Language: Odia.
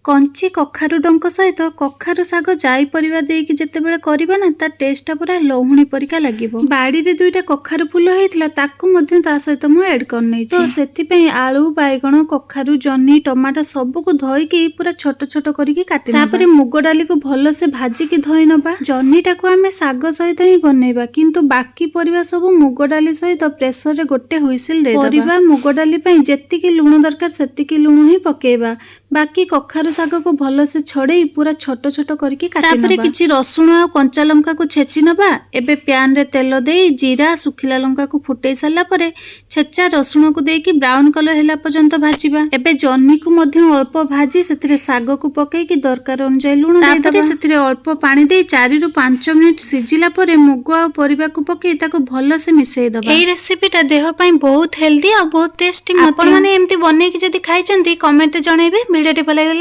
କଞ୍ଚି କଖାରୁ ଡଙ୍କ ସହିତ କଖାରୁ ଶାଗ ଜାଇ ପରିବା ଦେଇକି ଯେତେବେଳେ କରିବା ନା, ତା ଟେଷ୍ଟଟା ପୁରା ଲହୁଣୀ ପରିକା ଲାଗିବ। ବାଡ଼ିରେ ଦୁଇଟା କଖାରୁ ଫୁଲ ହେଇଥିଲା, ତାକୁ ମଧ୍ୟ ତା ସହିତ ମୁଁ ଆଡ୍ କରିନେଇଛି। ତ ସେଥିପାଇଁ ଆଳୁ, ବାଇଗଣ, କଖାରୁ, ଜହ୍ନି, ଟମାଟୋ ସବୁକୁ ଧୋଇକି ପୁରା ଛୋଟ ଛୋଟ କରିକି କାଟି, ତାପରେ ମୁଗ ଡାଲିକୁ ଭଲସେ ଭାଜିକି ଧୋଇ ନବା। ଜହ୍ନିଟାକୁ ଆମେ ଶାଗ ସହିତ ହିଁ ବନେଇବା, କିନ୍ତୁ ବାକି ପରିବା ସବୁ ମୁଗ ଡାଲି ସହିତ ପ୍ରେସରରେ ଗୋଟେ ହୁଇସିଲ ଦେଇଦେବା। ପରିବା, ମୁଗ ଡାଲି ପାଇଁ ଯେତିକି ଲୁଣ ଦରକାର, ସେତିକି ଲୁଣ ହିଁ ପକେଇବା। ବାକି କଖାରୁ ଶାଗକୁ ଭଲସେ ଛଡେଇ ପୁରା ଛୋଟ ଛୋଟ କରିକି କାଟି, ତାପରେ କିଛି ରସୁଣ ଆଉ କଞ୍ଚା ଲଙ୍କାକୁ ଛେଚି ନବା। ଏବେ ପ୍ୟାନରେ ତେଲ ଦେଇ ଜିରା, ଶୁଖିଲା ଲଙ୍କାକୁ ଫୁଟେଇ ସାରିଲା ପରେ ଛେଚା ରସୁଣକୁ ଦେଇକି ବ୍ରାଉନ କଲର ହେଲା ପର୍ଯ୍ୟନ୍ତ ଭାଜିବା। ଏବେ ଜହ୍ନିକୁ ମଧ୍ୟ ଅଳ୍ପ ଭାଜି ସେଥିରେ ଶାଗକୁ ପକେଇକି ଦରକାର ଅନୁଯାୟୀ ଲୁଣ, ତାପରେ ସେଥିରେ ଅଳ୍ପ ପାଣି ଦେଇ 4ରୁ 5 ମିନିଟ୍ ସିଝିଲା ପରେ ମୁଗ ଆଉ ପରିବାକୁ ପକେଇ ତାକୁ ଭଲସେ ମିଶେଇ ଦବା। ଏଇ ରେସିପିଟା ଦେହ ପାଇଁ ବହୁତ ହେଲ୍ଦି ଆଉ ବହୁତ ଟେଷ୍ଟି। ଆପଣମାନେ ଏମିତି ବନେଇକି ଯଦି ଖାଇଛନ୍ତି, କମେଣ୍ଟରେ ଜଣେଇବେ। ଭିଡ଼ିଓଟି ଭଲ ଲାଗିଲେ